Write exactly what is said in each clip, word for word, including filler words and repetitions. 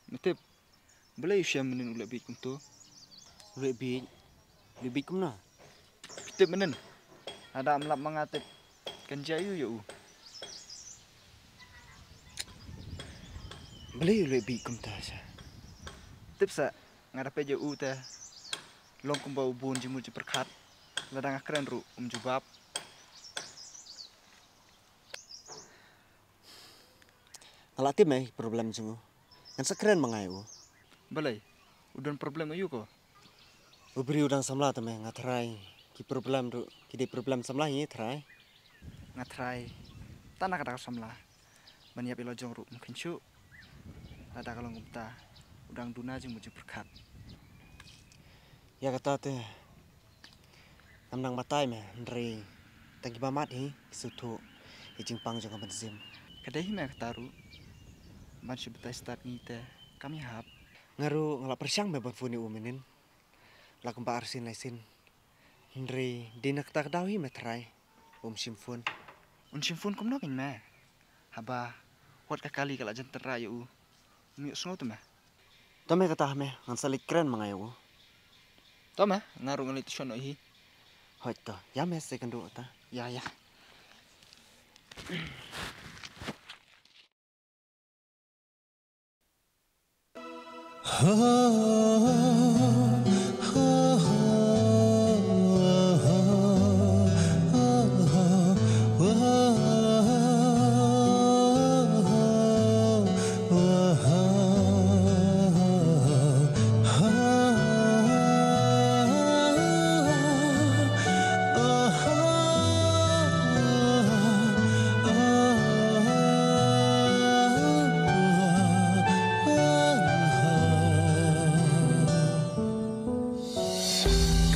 Me tip, balei u Shem mynnin u leh bieit kumto? U leh bieit? U leh bieit kumno? Phi tip mynnin, lada ym lap ma nga tip kan jia ïa u ïa u. Balei u leh bieit kumta sha? Tip sa, nga da peit ïa u te long kumba u bun jingmut jingpyrkhat. Lada nga kren ruh um jubab. Nga la tip me problem jong u. Ngan sa kren ma nga ïa u. Balei? U don problem aïu ko? U briew u dang samla te me, nga tharai ki problem ruh ki dei problem samla hi tharai. Nga tharai tang na ka dei ka samla ban ïap ïa la jong ruh um kheiñ shuh. Lada ka long kumta u dang duna jingmut jingpyrkhat. Ïa kata te ngam nang batai me, hynrei tang kiba mad hi ki sngewthuh ïa jingpang jong ka mynsiem. Ka dei hi me kata ruh, ban shu batai stad ngi te kam ïahap. Nga ruh nga la pyrshang me ban phone ïa u mynnin la kumba arsien laisien. Hynrei dei na kata ka daw hi me tharai um shim phone. Un shim phone kumno kein me? Haba wat ka kali ka la jan tynrai ïa u. Um ïohsngew te me. To me kata me, ngan sa leit kren ma nga ïa u. To me, nga ruh ngan leit shon noh hi. Hooid to, ïa me se kynduh ta. Ïa ïa.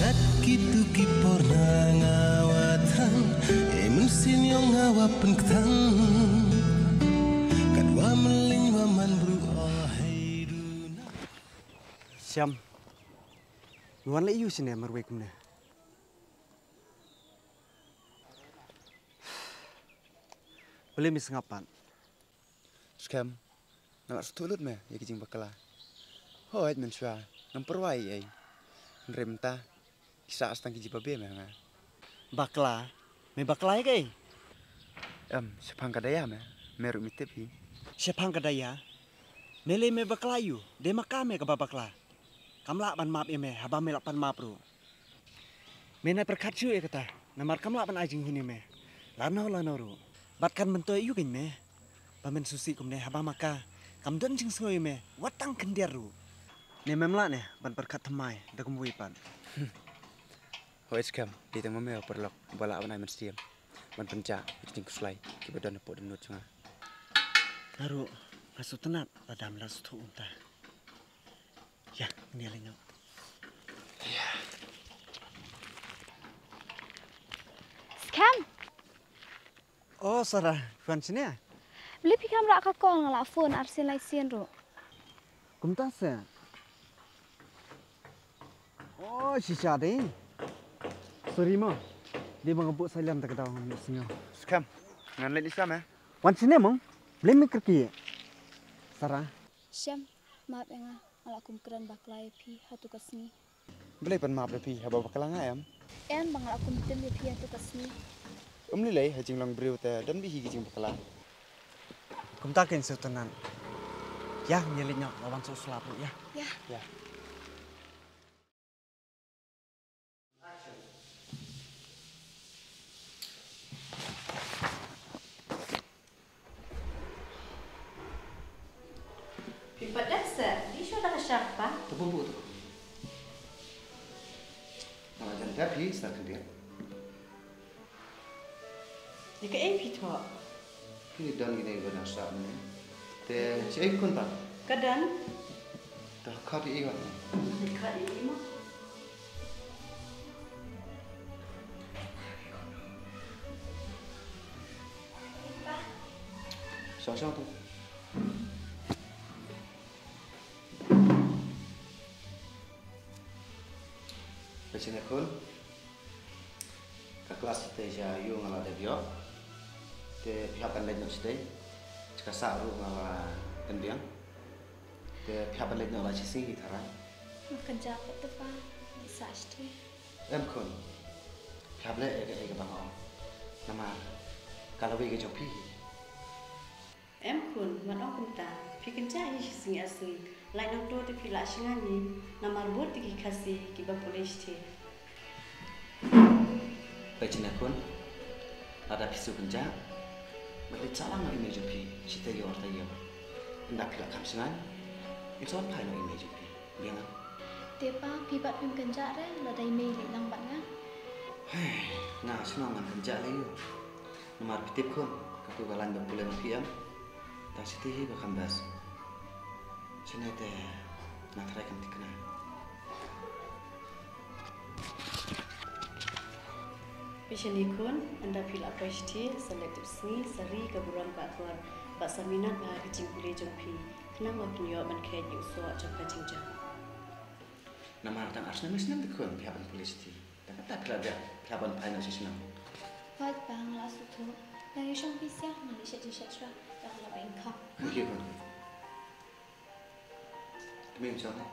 Kat kito ki por na nga wa thrang, e mynsiem yong nga wa pynktang. Kat wa mlin wa man bru o hei du na. Shem. Ngan leit ïa u shane marwei kumne. Balei me sngap pat? Skhem, nga la sngewthuh lut me ïa ki jingbakla. Hooid mynshuwa ngam pyrwa ei ei. Hynrei mynta ki sah tang ki jingbabe me ha nga. Bakla? Me bakla ïa kaei? Em, shaphang ka daya me, me ruh me tip hi. Shaphang ka daya? Me lei me bakla ïa u, dei ma ka me kaba bakla. Kam lah ban map ïa me haba me lah pan map ruh. Me nai pyrkhat shuh ïa kata, namar kam lah ban ai jinghun ïa me lano lano ruh. Bad kan myntoi ïa u kein me ba men sngewsih kumne haba ma ka kam don jingsngew ïa me wat tang khyndiat ruh. Ne mem lah ne ban pyrkhat thymmai da kumwei pat? Hooid skhem, dei tang ma me u paralok ba lah ban ai mynsiem ban pynjah ïa ki jingkhuslai kiba don hapoh dohnud jong nga. Nga ruh nga sngewtynnat lada me la sngewthuh kumta. Ïa, ngin ïa leit noh. Skhem. Oh, Sarah, phi wan shane? Balei phi kam rah ka call, nga la phone arsien laisien ruh. Kumta se. Oh, shisha dei. Sorry mo. Dei ba nga buh silent da ka daw ngam ïohsngew. Skhem, ngan leit lisa me. Wan shane mo. Balei me kyrkieh? Sarah. Shem, map ïa nga, nga la kum kren bakla ïa phi ha tu ka sngi. Balei pan map ïa phi haba bakla nga em? Em, ba nga la kum tim ïa phi ha tu ka sngi. Um lei lei, ha jinglong briew te don bha hi ki jingbakla. Kumta kein sngewtynnat. Ïa, ngin ïa leit noh, la wan shuh u slap ruh ïa. Ïa. Ïa. Phim pat dep se, dei shuwa da ka shap pa. To buh buh to. Nga la jan dep hi sa khyndiat. Ïa kaei phi thoh? Phi don kine kiba dang sah mynne. Te shaei khun pat? Ka don. Te khot ïa i wat. Khot ïa i mo. Shong shong tu. Peit shane khun. Ka klas te sha ïew nga la dep ïoh. Te phi hap ban leit noh shatei. Sha ka sah ruh nga la pynbiang. Te Phi hap ban leit noh la shi sngi hi tharai. Nga kynjah pat te pa, ngi sah shatei. Em khun, phi hap leh ïa kaei kaba nga ong. Namar ka lawei ka jong phi hi. Em khun, wat ong kumta, phi kynjah hi shi sngi ar sngi. Lait nangto te phi lah shngain hi, namar bun te ki Khasi kiba pule shatei. Peit shane khun, lada phi shu kynjah, bad leit sah lang noh ïa i mei jong phi shi taïew ar taïew. Ynda phi lah kham shngain, ngin sa wan phai noh ïa i mei jong phi. Biang? Te pa, phi pat phim kynjah re, lada i mei i leit lang bad nga? Hei, nga shnong ngan kynjah lei ïoh. Namar phi tip khun, katu ka lain ba pule ma phi em, tang shatei hi ba kham best. Shane te nga tharai kam thikna. Phi shane khun, ynda phi lah poi shatei, sa leit tipsngi, sa ri ka burom ka akor, bad sa minot bha ka jingpule jong phi, khnang ba kin ïoh ban kheit ïa u soh jong ka jingjop. Namar tang ar snem, snem te khun phi hap ban pule shatei. Tang kata phi la dep, phi hap ban phai noh sha shnong. Hooid pa, nga la sngewthuh. Nang ïashong pisa, ngan leit shet jingshet shuwa, tang la ba ïngkhap. Khun, khun. Kmie, ym shong ne?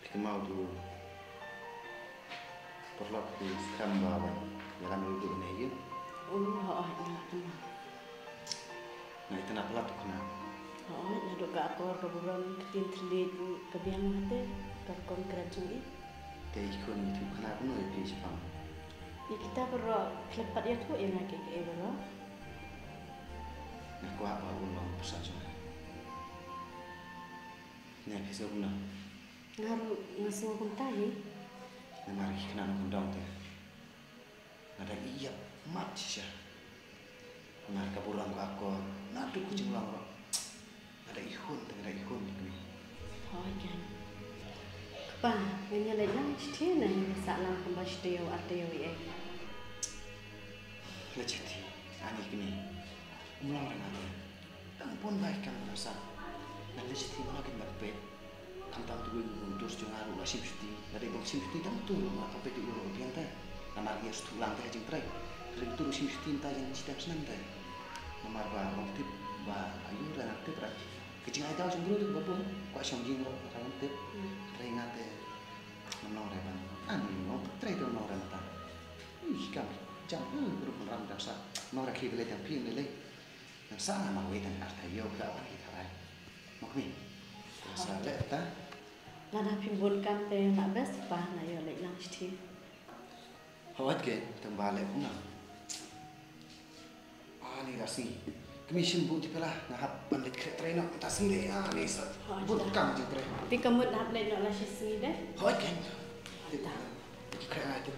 Phi kynmaw tu paralok phi skhem ba wan ïalam ïa u Duh ne ïa? Um, hooid, nga kynmaw. Nga itynnad palat u khynnah. Hooid, naduh ka akor, ka burom, ka ktien thylliej, ka biang, te ka rukom kren jong i. Te i khun, i thmu khynnah kumno ïa phi shaphang? Ïa kita baroh khlem pat ïathuh ïa nga kiei kiei baroh. Nga kwah ba un long pyrsa jong nga. Ne phi sngew kumno? Nga ruh nga sngew kumta hi. Namar ki khynnah nongkyndong te nga da ïap mat shisha. Namar ka burom ka akor, naduh ka jinglong ruh, nga da ihun te nga da ihun ïa kmie. Hooid keiñ. Kpa, ngin ïa leit lang shatei ne ngin ïa sah lang kumba shi taïew ar taïew ei ei? Leit shatei, ani kmie. Um long re nga te. Dang bun bha ki kam ban sah. Ngan leit shatei, mano kin ban peit? Khamtam tu wei u tur jong nga ruh la shim shatei. Lada i bym shim shatei, dang tur ruh nga, kam peit u ruh biang te. Namar ngi sngewthuh lang te ha jingtrei. Hynrei u tur u shim shatei mynta ïa shi taïew snem te. Namar ba ong tip ba aïu re, nga tip re. Ka jingai daw jong briew te kaba bun. Kwah shong ïing ruh nga tip. Hynrei nga te ngam long re ban. Ani long trei te ngam long re mynta. Ui, kam jam, eh, ruh ban ram dang sah. Ngam long re, khie ba leit tang phi, lei lei. Ngan sah nga marwei tang ar taïew, phi lah wan hi tharai. Mo kmie? Sa leh ta. Lada phim bun kam te lah best pa, nga ïoh leit lang shatei. Hooid keiñ, tang ba leh kumno. Ani ka sngi. Kmie, shim bun tipela, nga hap ban leit khreh trei noh mynta sngi de. Ani sa. Hooid, bun ta kam jingtrei. Te ka mut hap leit noh la shi sngi de. Hooid keiñ. Hooid ta. Khreh nga te.